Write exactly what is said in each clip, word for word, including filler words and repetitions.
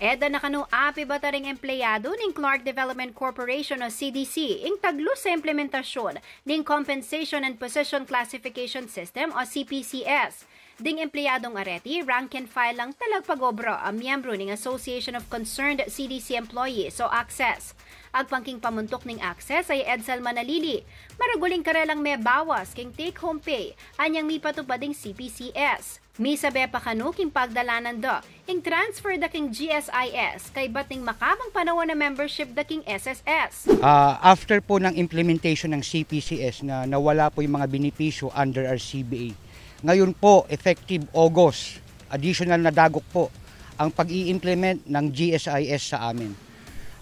E da na kanu api bata ring empleyadu ning Clark Development Corporation o C D C ing taglus a implementasyun ning Compensation and Position Classification System o C P C S. Ding empleyadung areti, rank and file lang talagpag-obra a miyembru ning Association of Concerned C D C Employees o ACCES. Agpang king pamuntuk ning ACCES a i Edsel Manalili, maragul ing karelang mebawas king take-home pay anyang mipatupad ing C P C S. Misabe pa kanu king pagdalanan da ing transfer da king G S I S kaybat ning makabang panaun a membership da king S S S. Ah, after po ng implementation ng C P C S na nawala po yung mga benepisyo under our C B A, ngayon po, effective August, additional na dagok po ang pag-i-implement ng G S I S sa amin.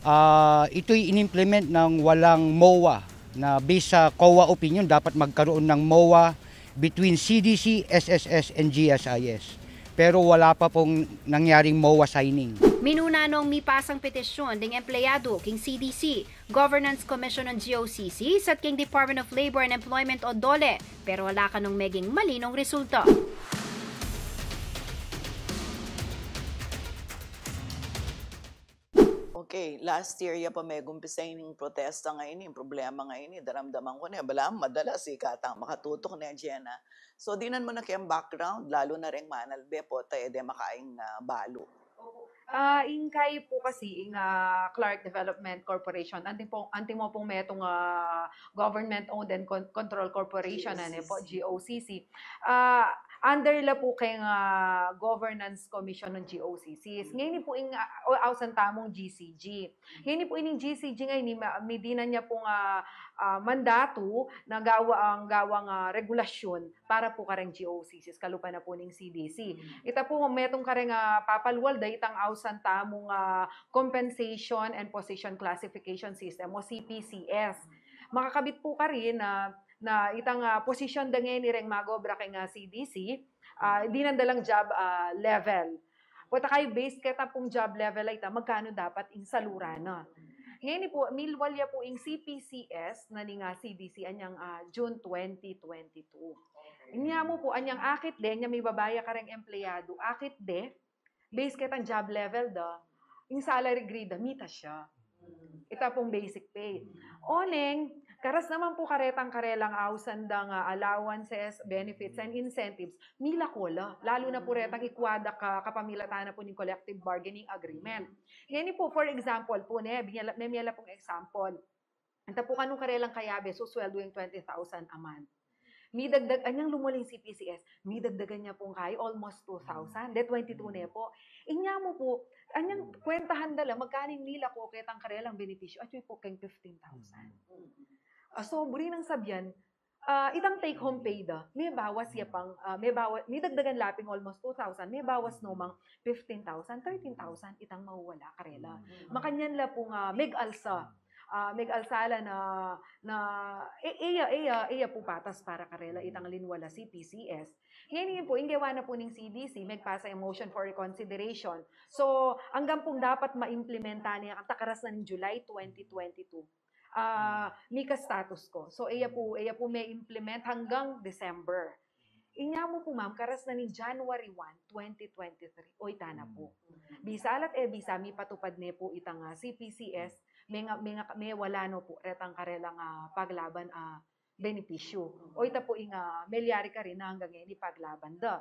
Ah, ito'y inimplement ng walang MOA na based sa COA opinion, dapat magkaroon ng MOA between C D C, S S S, and G S I S. Pero wala pa pong nangyaring MOA signing. Minuna nong mipasang petisyun ding empleyadu king C D C, Governance Commission ng G O C C, sat king Department of Labor and Employment o DOLE, pero ala kanung meging malinong resulta. Okay, last year ya pa megumpisa ining protesta ngeni, ing problema ngeni, daramdaman ku ne, balamu madalas ikatang makatutuk ne, Jenna. So, dinan mu na keng background, lalu na reng manalbe, pota e de makaing, ah, balu. Ah, ing kayi pu kasi ing, ah, Clark Development Corporation, anti po, anti mo pung metung, ah, government owned and con-, control corporation, ane po, G O C C. Ah, under la pu keng, ah, Governance Commission ng G O C C. Ngeni pu ing, ah, o, ausan tamung G C G. Ngeni pu ining G C G ngeni, ma-, midinan nya pung, ah, ah, mandatu na gawa, ang gawang, ah, regulasyun para pu kareng G O C Cs, kalupa na pu ning C D C. Ita pu metung kareng, ah, papalwal da itang ausan tamung, ah, Compensation and Position Classification System o C P C S. Makakabit pu karin na, na itang, ah, posisyon da ngeni reng mag-obra keng, ah, C D C, ah, dinan da lang job, ah, level. Pota kay base keta pung job level a ita, magkanu dapat ing saluran na. Ngeni pu, milwal ya pu ing C P C S na ning, ah, C D C anyang, ah, June twenty twenty-two. Inya mu pu, anyang akit de, inya mibaba ya kareng empleyadu, akit de, base ketang job level da, ing salary grade da, mitas ya. Ita pung basic pay. Oneng, karas naman pu karetang karelang ausan dang, ah, allowances, benefits, and incentives, milako la. Lalu na pu retang ikwa da ka, kapamilatan na pu ning collective bargaining agreement. Ngeni pu, for example pu, ne, binyala, me-, miyala pung example. Ita pu kanu karelang kayabe, susweldo ing twenty thousand a month. Midagdag, anyang lumwal ing C P C S, midagdagan nya pung kayi almost two thousand, de twenty-two ne pu. Inya mu pu, anyang kwentahan da la, magkanu ing milako ketang karelang benepisyo, atyu pu keng fifteen thousand. Ah, so, buri nang sabyan, ah, itang take home pay da, mebawas ya pang, ah, mebawa-, midagdagan la pung almost two thousand, mebawas no mang fifteen thousand, thirteen thousand itang mawawala karela. Makanyan la pung, ah, megalsa. Ah, megalsa la na, na, e-, eya, eya, eya pu patas para karela itang linwal a C P C S. Ngeni pu, ing gewa na pu ning C D C, megpasa ing motion for reconsideration. So, anggang pung dapat maimplementa ne, ang takaras na ning July twenty twenty-two. Ah, mika status quo. So, eya pu, eya pu me-implement hanggang December. Inya mu pu, ma'am, karas na ning January one, twenty twenty-three. Oy, tana pu. Bisa la't e bisa, mipatupad ne pu itang, ah, C P C S, menga, menga, mewala no pu retang karelang, ah, paglaban, ah, benepisyo. Oy, ita pu ing, ah, melyari karin na anggang ngeni paglaban da.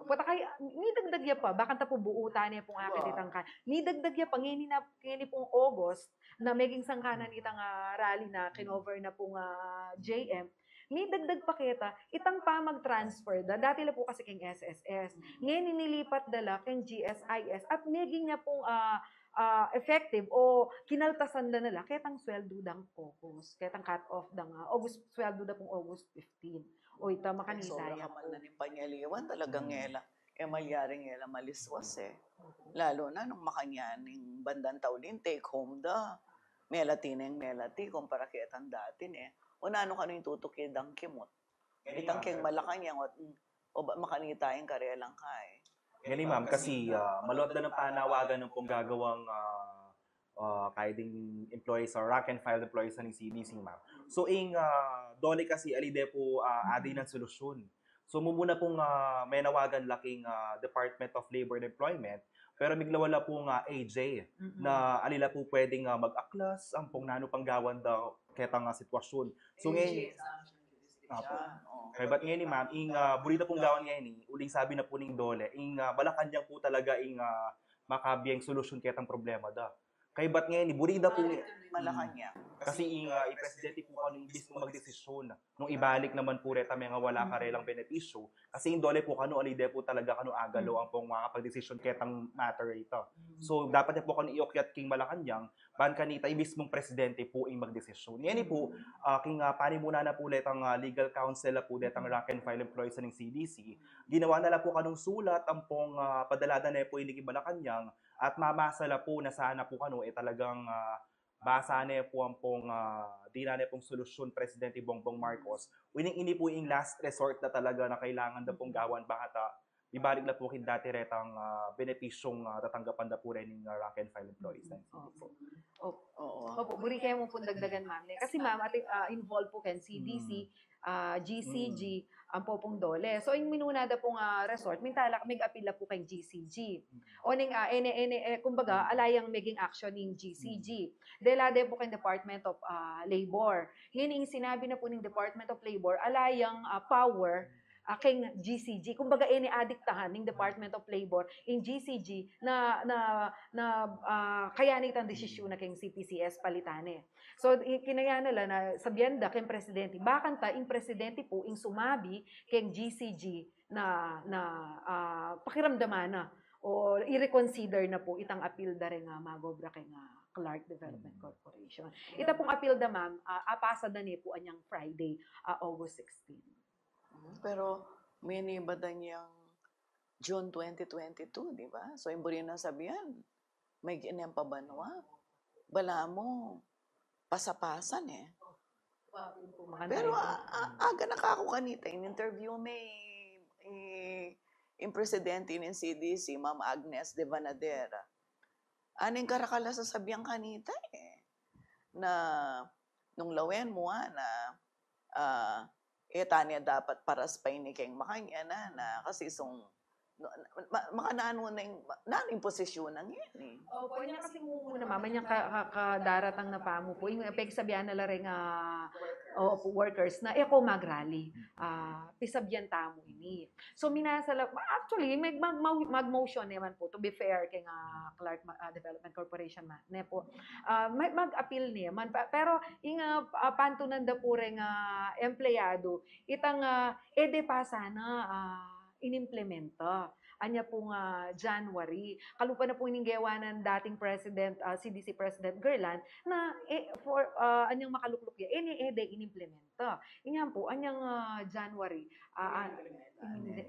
Pota kay, midagdag ya pa, bakanta pu buutan ne pung akit itang ka. Midagdag ya pa, ngeni na, ngeni pung August, na meging sangkanan itang, ah, rally na kinover na pung, ah, J M. Midagdag pa keta, itang pamag-transfer da, dati la pu kasi keng S S S. Ngeni nilipat da la keng G S I S, at meging nya pung, ah, ah, effective o kinaltasan da na la ketang sweldo dang August, ketang cut off dang, ah, August, sweldo da pung August fifteen. O ita, makanita ya pu. Sobra ka man na ning panyaliwan, talagang e la, e malyaring e la maliswas e. Lalu na nung makanyan ing bandang tauli, take home da. Melati neng melati kumpara ketang dati ne. O nanu kanu ing tutuki dang kimut? Itang keng Malacañang, o, o ba, makanita ing karelang kayi. Ngeni, ma'am, kasi, ah, maluat da nang panawagan nung pung gagawang, ah, ah, kayi ding employees o rank and file employees na ning C D C, ma'am. So, ing, ah, DOLE kasi, ali de pu, ah, adi nang solusyon. So, mumuna pung, ah, menawagan la king, ah, Department of Labor and Employment Pero miglawa la pu ing A J, na ali la pu pwedeng, ah, mag-aklas ampong nanu pang gawan da ketang, ah, sitwasyun. So, ngayon, kaybat ngeni, ma'am, ing, ah, buri da pung gawan ngeni, uling sabi na pu ning DOLE, ing, ah, Malacañang pu talaga ing, ah, makabieng solusyun ketang problema da. Kaybat ngeni, buri da pu Malacañang. Kasi ing, ah, ing presidente pu kanu ing mismung magdesisyun nung ibalik naman pu reta mengawala karelang benepisyu. Kasi ing DOLE pu kanu, ali de pu talaga kanu agalo ampong makapagdesisyun ketang matter ita. So, dapat ne pu kanu iukyat king Malacañang, ban kanita ing mismung presidente pu ing magdesisyun. Ngeni pu, ah, king, ah, panimunan na pu detang, ah, legal counsel na pu detang rank and file employees ning C D C, ginawa na la pu kanung sulat ampong, ah, padala da ne pu ini king Malacañang, at mamasa la pu na sana pu kanu, e talagang, ah, basa ne pu ampong, ah, dinan ne pung solusyun Presidente Bongbong Marcos. Ining ini pu ing last resort na talaga na kailangan da pung gawan, bang ata ibalik la pu king dati retang, ah, benepisyung, ah, tatanggapan da pu reng, ah, rank and file employees ning C D C. Opo. Opo. Opo, buri ke mu pung dagdagan, ma'am, ne? Kasi, ma'am, ati, ah, involved pu keng C D C, ah, G C G, ampo pung DOLE. So, ing minuna da pung, ah, resort, minta la, mig-apil la pu keng G C G. O ning, ah, ene, ene, eh, kumbaga, ala yang meging action ning G C G. Dela de pu keng Department of, ah, Labor. Ngeni ing sinabi na pu ning Department of Labor, ala yang, ah, power, ah, keng G C G. Kumbaga, ene adiktahan ning Department of Labor ing G C G na, na, na, ah, kayanan itang desisyun na keng C P C S palitan ne. So, i-, kinaya na la na sabian da keng presidente. Bakanta ing presidente pu ing sumabi keng G C G na, na, ah, pakiramdaman na o i-reconsider na pu itang apil da reng, ah, mag-obra keng, ah, Clark Development Corporation. Ita pung apil da, ma'am, ah, apasa da ne pu anyang Friday, ah, August sixteen. Mhm. Pero miniba da niyang June twenty twenty-two, di ba? So, ing buri nang sabian, may ginem pa banwa. Balamu, pasa-pasa ne. Pero, ah, ah, aga na ka ku kanita, in-interview me i, i, ing presidente ning C D C, Ma'am Agnes Devanadera. Aning karakal a sasabian kanita, eh, na nung lawen mu, ah, na, ah, e ta ne dapat paraspain ini keng makanyan, na, na, kasi sung, no, ma-, makananu na ing, ma-, nanu ing posisyun na ngeni? Opo, inya kasi mu, muna, ma'am, inya ka-, ka-, kadaratang na pamu pu, ing pegsabian na la reng, ah, o, workers na, e ko mag-rally, ah, pisabian tamu ini. So, minasa la, actually, mag-, mag-, mag-, mag-motion naman pu, to be fair keng, ah, Clark, ah, Development Corporation, ma-, ne pu. Ah, mag-, mag-appeal naman. Pa-, pero, ing, ah, ah, pantunan da pu reng, ah, empleyado, itang, ah, e de pa sana, ah, inimplementa. Anya pung, ah, January. Kalupa na pu ning gewa nang dating President, ah, C D C President Gerland, na, eh, for, ah, anyang makalukluk ya, e ne, e de inimplementa. Inya pu, anyang, ah, January, ah, ah,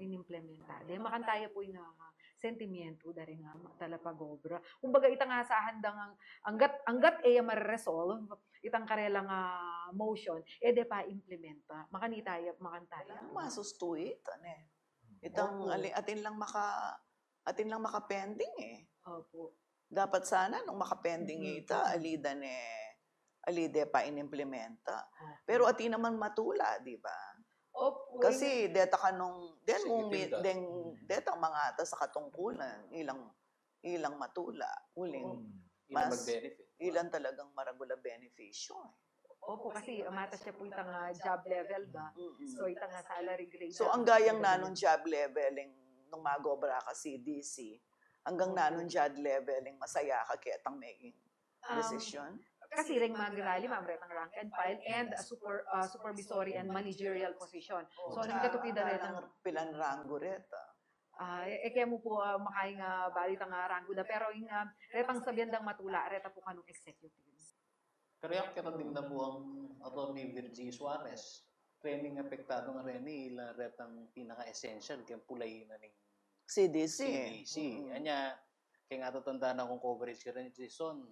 inimplementa. De, makanta ya pu ing, ah, sentimientu da reng, ah, talapag-obra. Kumbaga, itang asahan dang ang-, anggat, anggat e ya mare-resolve itang karelang, ah, motion, e de pa implementa. Makanita ya, makanta ya. Kailangan masustu ita, ne? Itang ali-, atin lang maka-, atin lang maka-pending, eh. Opo. Dapat sana nung maka-pending ita, ali da ne, ali de pa inimplementa. Opo. Pero atin naman matula, di ba? Opo. Kasi deta kanung, den mu, den, detang mangata sa katungkulan, ilang, ilang matula, uling mas, ilang talagang maragul a benefisyo, eh. Opo, kasi matas ya pu itang, ah, job level ba? So, itang, ah, salary grade. So, anggang nanung job level ing nung mag-obra ka C D C, anggang nanung job level ing masaya ka ketang meging desisyon? Kasi reng mag-rally, ma'am, retang rank and file and, ah, super-, ah, supervisory and managerial position. So, nung katuki da retang pilan ranggo reta? Ah, e, e ke mu pu, ah, makaing, ah, bali itang, ah, ranggo da, pero ing, ah, retang sabian dang matula, reta pu kanung executive. Pero yak kita ding nabuang Attorney Virgie Suarez, reni ing apektadu ngeni, ila retang pinaka-essential keng pulayi na ning C D C. C D C. Anya, keng atatandaan kung coverage ka rin, Jason,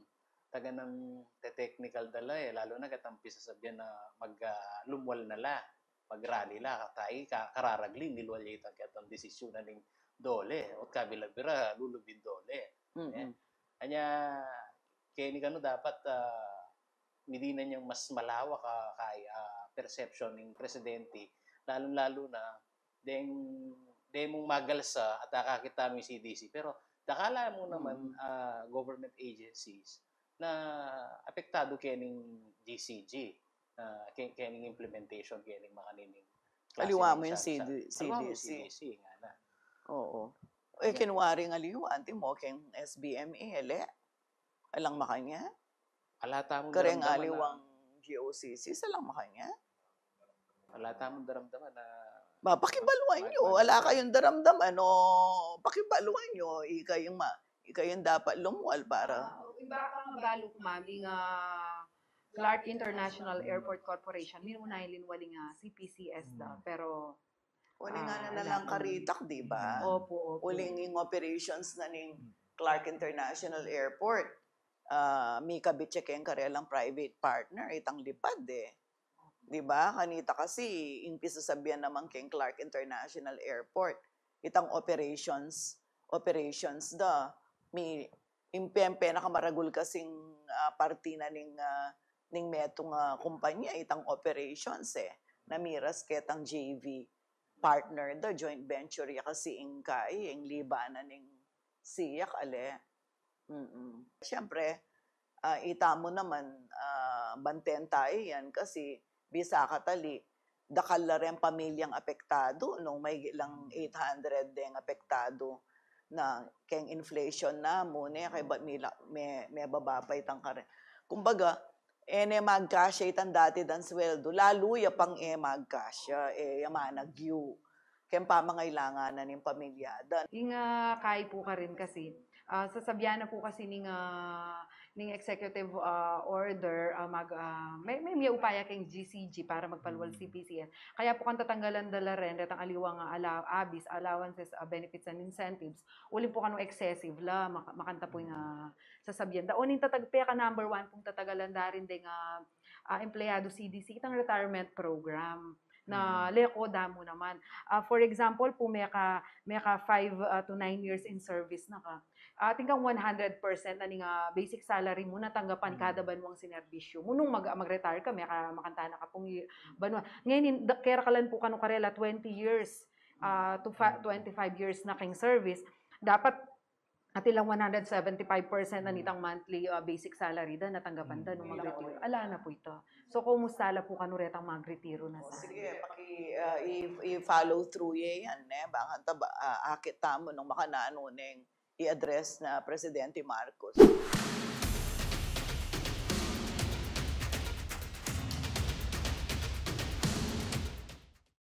taganang te-technical da la, eh, lalu na ketang pisasabian na mag, ah, lumwal na la, mag-rally la, katayi, ka-, kararagli, milwal ya itang ketang desisyon na ning DOLE, ot kabira-bira, lulubing DOLE. Eh, anya, keni kanu dapat, ah, midinan yang mas malawak a, kay, ah, perception ning presidente, lalung-lalu na deng, deng mung magalsa at akakit tamu ing C D C, pero Dakal la mu naman, ah, government agencies na apektadu kening G C G, ah, ke-, kening implementation, kening makanining klase ning sali-sali. Aliwa mu yung C D C. Aliwa mu yung C D C, ngana. Oo. E, king waring aliwa, anti mo, keng S B M E, ele? Alang makanya? Ala tamung daramdaman na. Kareng aliwang G O C C, alang makanya? Ala tamung daramdaman na. Ba, pakibaluan yu, ala kayung daramdaman, o pakibaluan yu, ika yung ma-, ika yung dapat lumual para. Ah, iba kang balu ku, ma'am, ing, ah, Clark International Airport Corporation, minuna yung linwaling, ah, C P C S da, pero Uling ngana na lang karitak, di ba? Opo, opo. Uling ing operations na ning Clark International Airport, ah, mikabit ya keng karelang private partner, itang lipad, e. Di ba? Kanita kasi, ing pisasabian naman keng Clark International Airport, itang operations, operations da, mi-, ing pem-, penakamaragul kasing, ah, parti na ning, ah, ning metung a kumpanya, itang operations, e, na miras ketang J V partner da, joint venture ya kasi ing kai, ing libanan ning siak, ale. Mm. Siyempre, ah, itamu naman, ah, banten tayu yan kasi bisa katali, dakal la reng pamilyang apektadu, nung mahigit lang eight hundred deng apektadu na keng inflation na, mu ne, kaybat mila-, me-, mebaba pa itang kare-, kumbaga, e ne magkasya itang dati dang sweldu, lalu ya pang e magkasya, e ya managyu keng pamangailangan na ning pamilya da. Ing, ah, kai pu karin kasi, ah, sasabian na pu kasi ning, ah, ning executive, ah, order, ah, mag-, ah, me-, me-, mie upaya keng G C G para magpalual C P C S. Kaya pu kanu tatanggalan da la ren retang aliwang, ah, allow-, abis, allowances, ah, benefits and incentives, uling pu kanu excessive la, maka-, makanta pu ing, ah, sasabian da. O ning tatag-, peka number one pung tatagalan da rin deng, ah, ah, empleyadu C D C, itang retirement program na leko da mu naman. Ah, for example pu, meka, meka five, ah, to nine years in service na ka. Atin kang one hundred percent na ning, ah, basic salary mu na tanggapan kada banuang sinerbisyu mu. Nung mag-, mag-retire ka, meka makanta na ka pung i-, banua. Ngeni, da-, kerakalan pu kanu karela twenty years, ah, to fa-, twenty-five years na keng service. Dapat atin lang one hundred seventy-five percent na nitang monthly, ah, basic salary da na tanggapan da nung mag-retire. Ala na pu ita. So, kumusta la pu kanu retang mag-retire na sana? Sige, paki-, ah, i-, i-follow through ye yan, ne? Bang kanta ba, ah, akit tamu nung makananu neng i-address na Presidente Marcos.